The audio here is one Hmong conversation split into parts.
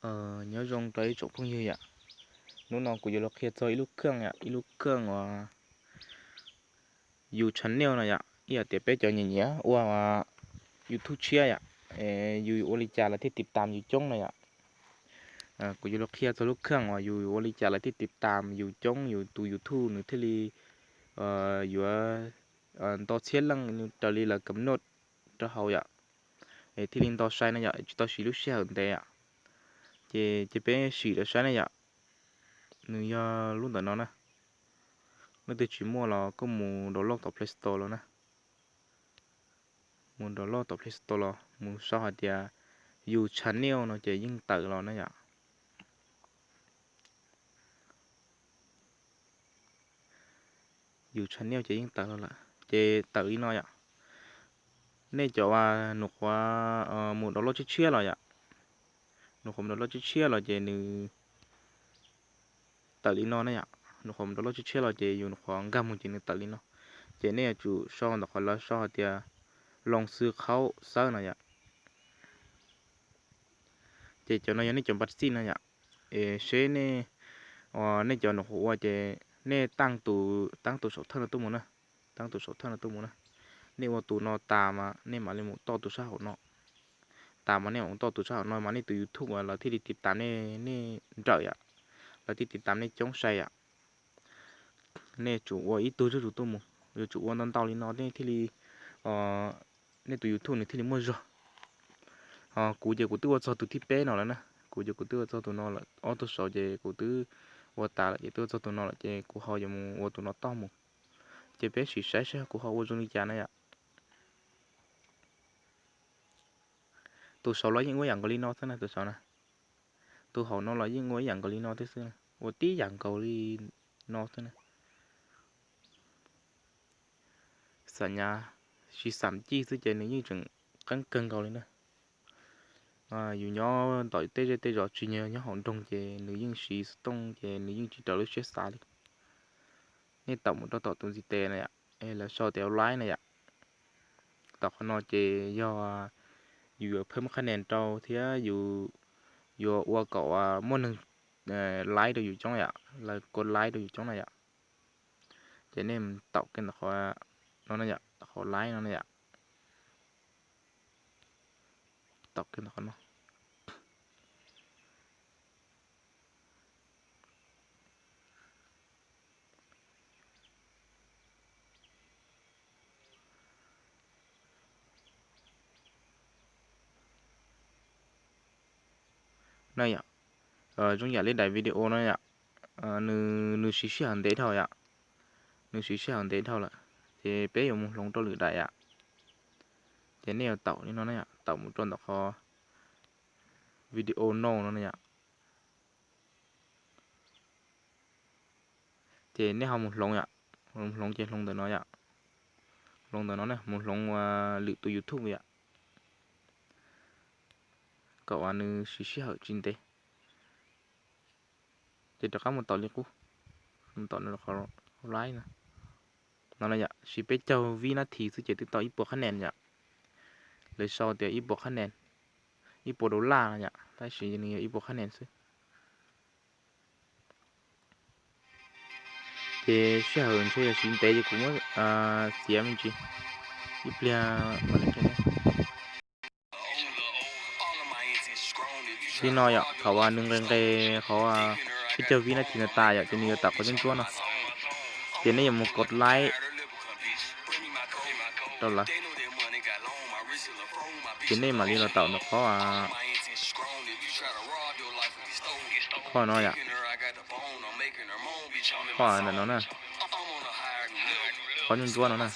Nyob zoo rau ib tsoom phooj ywg yom. Hnub no kuv yuav los qhia txog ib lub kheej yom, ib lub kheej uas yus channel no yom, ib yam tias peb cov nyiam nyiam ua YouTube tshiab yom, yus ua li cas lawv thiaj tiv tam yus coob no yom. Kuv yuav los qhia txog lub kheej uas yus ua li cas lawv thiaj tiv tam yus coob, yus tus YouTube nws thiaj li yuav nto txhiab leej raws li lawv kam noj rau hauv yom, es thiaj li nto sai no yom, tsis tau siv lub sij hawm ntev yom. Ces ces peb sim rau saib na yom, nws yog lub ntawm no na. Leej twg tsis muaj los koj mus download tom Play Store los na. Mus download tom Play Store los mus sau hais tias yus channel no ces yeej tawm los na yom. Yus channel ces yeej tawm los lawm ces tawm li no yom. Nej cov uas nws qhuav mus download tshiab tshiab los yom, nws qhuav mus download tshiab tshiab los ces nws tawm li no na yom. Nws qhuav mus download tshiab tshiab los ces yus nws qhuav nkag mus ces nws tawm li no. Ces nej yuav tsum sau ntawm qhov lawv sau hais tias loo xwb khaub xawb no yom. Ces cov no yog nej cov npaj txij no yom. Es seb nej, nej cov nws qhuav ua ces nej taab tus saum thawj no tuaj mus na. Taab tus saum thawj no tuaj mus na. Nej ua tus no tas mas nej mam li mus toj tus sab hauv no. Tas mas nej mam mus toj tus sab hauv no mas nej tus YouTube uas lawv thiaj li tiv tam nej, nej nrawm yom, lawv thiaj tiv tam nej coob sai yom. Nej tsum ua ib tug zuj zus tuaj mus, yuav tsum ua ntau ntau li no nej thiaj li, nej tus YouTube nws thiaj li muaj zog. Kuv ces kuv twb ua txog tus thib peb no lawm na, kuv ces kuv twb ua txog tus no lawm, ob tug saud ces kuv twb ua tas lawm ces twb ua txog tus no lawm ces kuv ho yuav mus ua tus no toj mus. Ces peb sim saib saib kuv ho ua zoo li cas na yom. Tus saud los yeej ua ib yam nkaus li no xwb na, tus saud na. Tus hauv no los yeej ua ib yam nkaus li no thiab xwb, ua tib yam nkaus li no xwb na. Xam nyas siv xam cij xwb ces nws yeej tseem qeeb kawg nkaus li na. Yus nyob ntawm tej zej tej zos tsis yog nyob hauv nroog ces nws yeej siv xov tooj ces nws yeej tsis raws lub siab xav li. Nej tawm mus rau tom tus ntxiv tes na yom, lawv sau tias laib na yom. Tom qhov no ces yog yus yuav phab muab qhab nees rau thiab yus yuav ua kom muaj neeg laib rau yus coob yom, lawv kov laib rau yus coob na yom. Ces nej mus taum kiag ntawm qhov no na yom, qhov laib no na yom. Taum kiag ntawm qhov no. Na yom, zoo yam li daim video no yom, nws siv sij hawm ntev dhau yom, nws siv sij hawm ntev dhau lawm, ces peb yuav mus hloov rau lwm daim yom. Ces nej yuav taum li no na yom, taum mus rau ntawm qhov video no no na yom. Ces nej ho mus hloov yom, mus hloov ces hloov ntawm no yom, hloov ntawm no na, mus hloov lwm tus YouTube yom, kom uas nws siv sij hawm tsis ntev. Ces rov qab mus taum li qub, mus taum qhov laib no. No na yom, siv peb caug vib nab this xwb ces twb tau ib puas qhab nees yom. Lawv sau tias ib puas qhab nees, ib puas dollar no yom, tab sis nws yog ib puas qhab nees xwb. Ces sij hawm ntshe yog siv ntev ces kuv muab txiav me ntsis, ib pliag mam li qhia nej. Li no yom, thaum uas nws nqes nqes qhov peb caug vib nab this no tas yom, ces nws yuav tawm qhov ntsuab ntsuab no. Ces nej yuav mus kov laib rau lawv. Ces nej mam li los taum ntawm qhov, qhov no yom, qhov ntawm no na, qhov ntsuab ntsuab no na.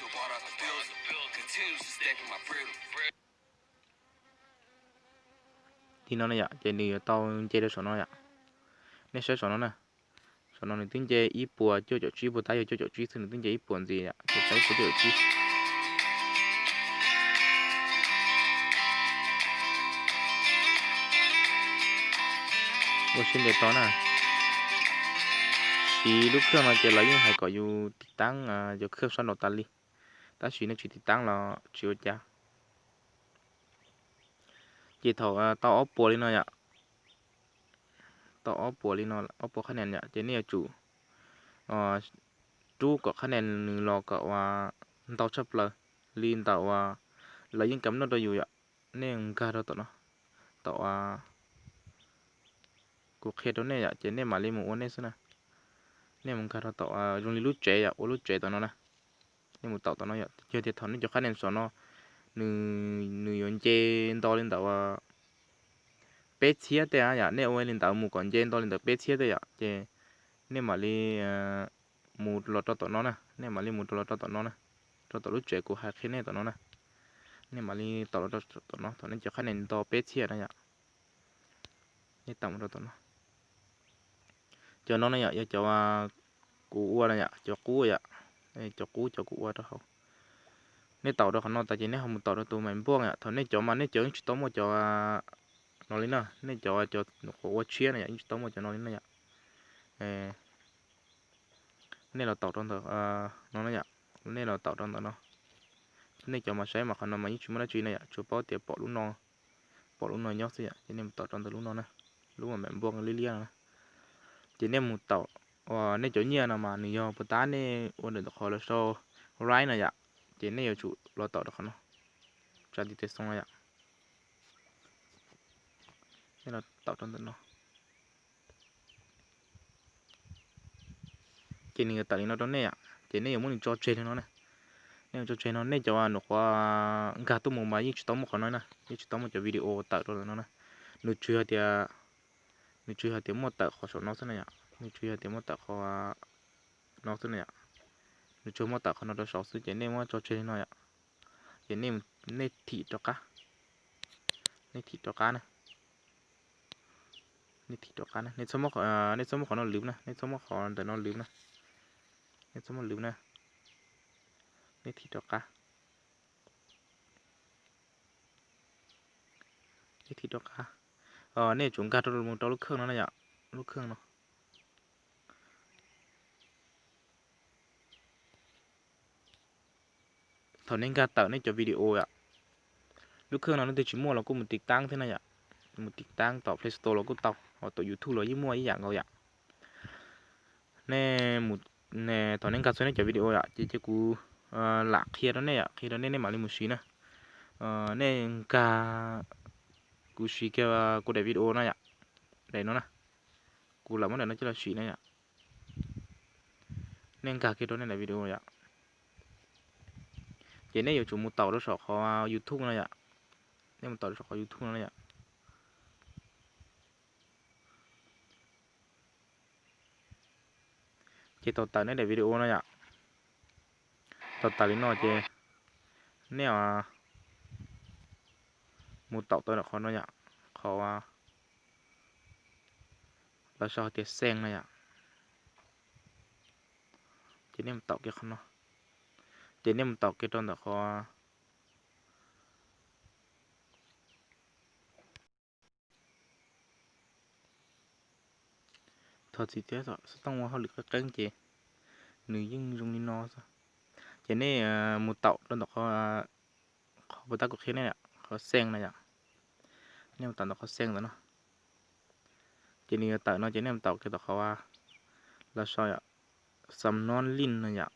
Li no na yom, ces nws yuav tau nce rau saum no yom. Nej saib saum no na, saum no nws twb nce ib puas cuaj caum tsib, ib puas tab yog cuaj caum tsib xwb, nws twb nce ib puas ntxiv yom, ces tau ib puas cuaj caum tsib. Ua siab ntev to na. Siv lub kheej no ces lawv yeej hais kom yus tiv taab cov kheej sab nraud tas li, tab sis nej tsis tiv taab los tsis ua cas. Ces thaum tau ob puas li no yom, tau ob puas li no, ob puas qhab nis yom, ces nej yuav tsum rub kom qhab nis nws los kom ua ntau tshaj plaws li ntawm uas lawv yeej kam noj rau yus yom. Nej mus nkag rau tom no, tom kuv qhia rau nej yom, ces nej mam li mus ua nej xwb na. Nej mus nkag rau tom zoo li lub tsev yom, ua lub tsev tom no na. Nej mus taum tom no yom, yog tias thaum nej cov qhab nis saum no nws, nws yuav nce nto li ntawm peb txhiab tej yom, nej ua li ntawd mus kom nce nto li ntawm peb txhiab tej yom, ces nej mam li mus los rau tom no na, nej mam li mus rau los rau tom no na, rau tom lub tsev kuv hais qhia nej tom no na. Nej mam li taum los rau tom no, thaum nej cov qhab nis nto peb txhiab na yom, nej taum mus rau tom no. Cov no na yom, yog cov kuv ua na yom, cov qub yom, cov qub cov kuv ua rau hauv. Nej taum rau qhov no tas ces nej ho mus taum rau tus mais npuaj yom, thaum nej cov mas nej cov yeej tsis tau muaj cov no li na, nej cov, cov qhuav ua tshiab na yom, yeej tsis tau muaj cov no li na yom. Nej los taum rau ntawm no na yom, nej los taum rau ntawm no. Nej cov mas saib mas qhov no mas yeej tsis muaj dab tsi na yom, tsuas paub tias pom lub no, pom lub no nyob xwb yom, ces nej mus taum rau ntawm lub no na, lub mas mais npuaj liab liab no na. Ces nej mus taum, nej cov nyiaj no mas nws yog puas tab nej ua ntawm qhov lawv sau right no yom, ces nej yuav tsum los taum rau qhov no, tsa tiv tes xoo no yom, nej los taum rau ntawm no. Ces nws yuav tawm li no rau nej yom, ces nej yuav muab nws tso tseg li no na. Nej yuav tso tseg no, nej cov nws qhuav nkag tuaj mus mas yeej tsis tau muaj qhov no na, yeej tsis tau muaj cov video tawm rau ntawm no na. Nws tsuas yog tias, nws tsuas yog tias muaj tawm qhov saum no xwb na yom, nws tsuas yog tias muaj tawm qhov no xwb na yom. Nws tsuas muaj tawm qhov no rau saud xwb ces nej muab tso tseg li no yom. Ces nej thim rov qab, nej thim rov qab na, nej thim rov qab na, nej txhob muab qhov no lwv na, nej txhob muab qhov ntawm no lwv na, nej txhob muab lwv na, nej thim rov qab, nej thim rov qab. Nej yuav tsum nkag rau mus rau lub kheej no na yom, lub kheej no. Thaum nej nkag tawm nej cov video yom, lub kheej no leej twg tsis muaj los kuj mus tiv taab thiab na yom, mus tiv taab tom Play Store los kuj tau, ho tom YouTube los yeej muaj ib yam nkaus yom. Nej, thaum nej nkag txhua nej cov video yom, ces cia kuv lam qhia rau nej yom, qhia rau nej nej mam li mus siv na. Nej nkag, kuv siv kiag kuv daim video no yom, daim no na, kuv lam muab daim no coj los siv na yom. Nej nkag kiag rau nej daim video yom, ces nej yuav tsum mus taum rau saum qhov YouTube no yom, nej mus taum rau saum qhov YouTube no yom. Ces tau tawm nej daim video no yom, tau tawm li no ces nej mus taum tau ntawm qhov no yom, qhov lawv sau hais tias send no yom. Ces nej mus taum kiag qhov no, ces nej mus taum kiag rau ntawm qhov Thov txim thiab, xov tooj ua hauj lwm qeeb qeeb ces nws yeej zoo li no xwb. Ces nej mus taum rau ntawm qhov, qhov puas tab kuv qhia nej, qhov send no yom. Nej mus taum ntawm qhov send ntawm no, ces nws yuav tawm no ces nej mus taum kiag tom qhov lawv sau yom, xam nov lin no yom,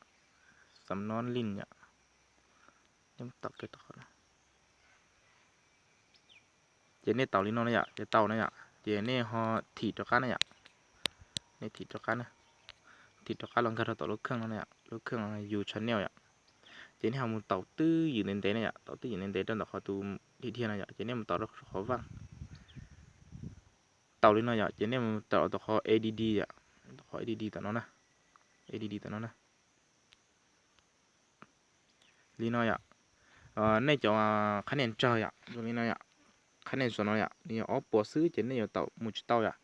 xam nov lin yom. Nej mus taum kiag tom qhov no. Ces nej taum li no na yom, ces tau na yom, ces nej ho thim rov qab na yom. Nej thim rov qab na, thim rov qab los nkag rau tom lub kheej no na yom, lub kheej no yus channel yom. Ces nej ho mus taum twj ywm ntev ntev na yom, taum twj ywm ntev ntev rau ntawm qhov tus dhia dhia no yom, ces nej mus taum rau qhov vaj. Taum li no yom, ces nej mus taum rau qhov add yom, qhov add tom no na, add tom no na. Li no yom, nej cov qhab nia tsawg yom, zoo li no yom, qhab nia saum no yom, nws yog ob puas xwb ces nej yuav taum mus tsis tau yom.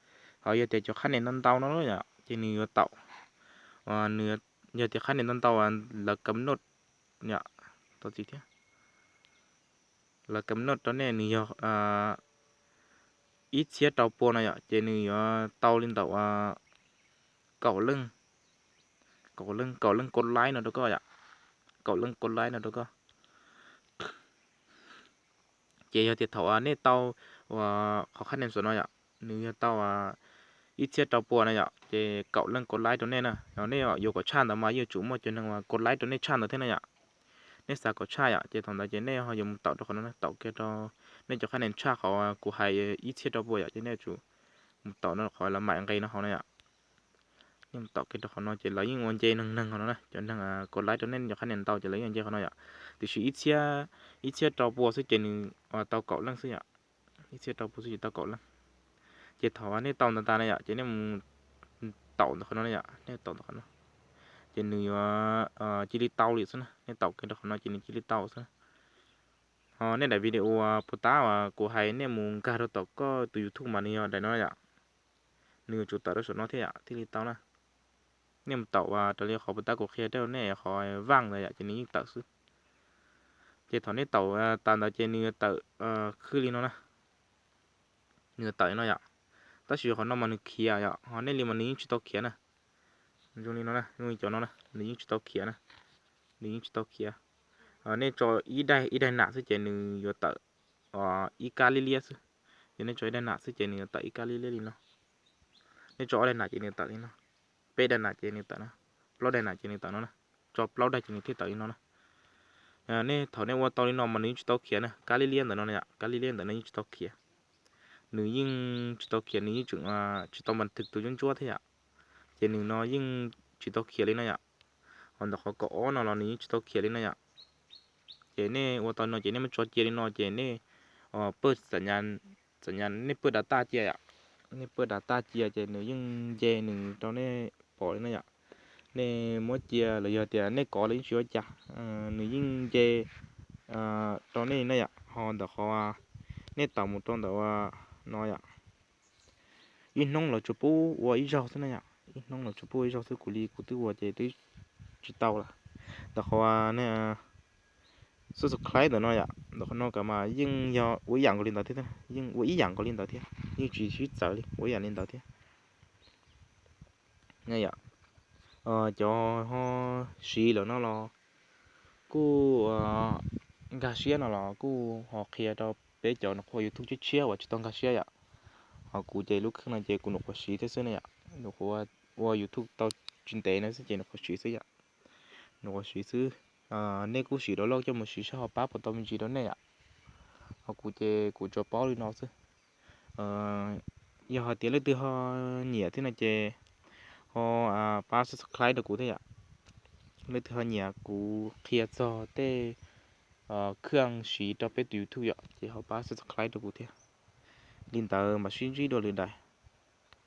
Ho yog tias cov qhab nia ntau ntau no yom, ces nws yuav taum, nws, yog tias qhab nia ntau ntau lawv kam noj yom, tau txim thiab, lawv kam noj rau nej nws yog ib txhiab rau pua no yom, ces nws yuav tau li ntawm kaum leej, kaum leej, kaum leej kos laib no rau koj yom, kaum leej kos laib no rau koj. Ces yog tias thaum nej tau qhov qhab nia saum no yom, nws yog tau ib txhiab rau pua na yom, ces kaum leej kaum like rau nej na. Nej yuav kom tshaj ntawd mas yuav tsum muaj cov neeg uas kaum like rau nej tshaj ntawd thiab na yom. Nej xav kom tshaj yom, ces thaum ntawd ces nej ho yuav mus taum rau qhov no, taum kiag rau nej cov qhab nees tshaj qhov kuv hais ib txhiab rau pua yom, ces nej yuav tsum mus taum no qhov lawv maim nqe no hauv na yom. Nej mus taum kiag rau qhov no ces lawv yeej ua nce neeg neeg hauv no na, cov neeg kaum like rau nej cov qhab nees ntau ces lawv yeej ua nce qhov no yom. Tiam sis ib txhiab rau pua xwb ces nws tau kaum leej xwb yom. Ib txhiab rau pua xwb ces tau kaum leej. Ces thaum nej tau ntawd tas na yom, ces nej mus taum ntawm qhov no yom, nej taum ntawm qhov no, ces nws yuav cia li tau li xwb na. Nej taum kiag rau qhov no ces nws cia li tau xwb na. Ho nej daim video uas puas tab uas kuv hais nej mus nkag rau tom koj tus YouTube mas nws yog daim no yom. Nws yuav tsum tawm rau saum no thiab yom thiaj li tau na. Nej mus taum raws li qhov puas tab kuv qhia rau nej qhov vaj ntawd yom, ces nws yeej tawm xwb. Ces thaum nej taum tas ntawd ces nws yuav tawm khwb li no na. Nws yuav tawm li no yom. Tab sis qhov no mas nws khiav yom, ho nej li mas nws yeej tsis tau khiav na. Zoo li no na, zoo li cov no na, nws yeej tsis tau khiav na. Nws yeej tsis tau khiav. Nej tso ib daim, ib daim nam xwb ces nws yuav tawm ib kab liab liab xwb. Yog nej tso ib daim nam xwb ces nws yuav tawm ib kab liab liab li no. Nej tso ob daim nam ces nws tawm li no. Peb daim nam ces nws tawm no. Plaub daim nam ces nws tawm no na. Tso plaub daim ces nws thiaj tawm li no na. Nej thaum nej ua tau li no mas nws yeej tsis tau khiav na, kab liab liab ntawm no yom, kab liab liab ntawm no yeej tsis tau khiav. Nws yeej tsis tau khiav, nws yeej tseem tsis tau npas thwm tus ntsuab ntsuab thiab yom. Ces nws no yeej tsis tau khiav li no yom. Ho ntawm qhov kaum ob no los nws yeej tsis tau khiav li no yom. Ces nej ua tau no ces nej muab tso cia li no ces nej pawj, txam nyas nej pawj dav taj cia yom. Nej pawj dav taj cia ces nws yeej nce nws rau nej pom li no yom. Nej muab cia los yog tias nej kov los yeej tsis ua cas, nws yeej nce rau nej na yom. Ho ntawm qhov nej taum mus rau ntawm no yom, ib hnub los tsuas pub ua ib zaug xwb na yom, ib hnub los tsuas pub ua ib zaug xwb, kuv li kuv twb ua ces twb tsis tau lawm. Ntawm qhov nej subscribe ntawm no yom, ntawm qhov no kav mas yeej yog ua ib yam nkaus li ntawd thiab, yeej ua ib yam nkaus li ntawd thiab, yeej tsis sib txawv li, ua ib yam li ntawd thiab. Cov ho siv lawm no los kuj nkag siab no los kuj ho qhia rau peb cov nyuam qhuav YouTube tshiab tshiab uas tsis tau nkag siab yom. Ho kuv ces lub kheej no ces kuv nyuam qhuav siv thiab xwb ne yom, nyuam qhuav ua YouTube tau tsis ntev no xwb ces nyuam qhuav siv xwb yom. Nyuam qhuav siv xwb. Nej kuj sim download coj mus siv saib ho pab puas tau me ntsis rau nej yom. Ho kuv ces kuv tsuas paub li no xwb. Yog hais tias leej twg ho nyiam thiab no ces ho pab subscribe rau kuv thiab yom. Leej twg ho nyiam kuv qhia txog tej khaj siv rau peb tus YouTube yom ces ho pab subscribe rau kuv thiab. Li ntawd mam sib ntsib dua lwm daim.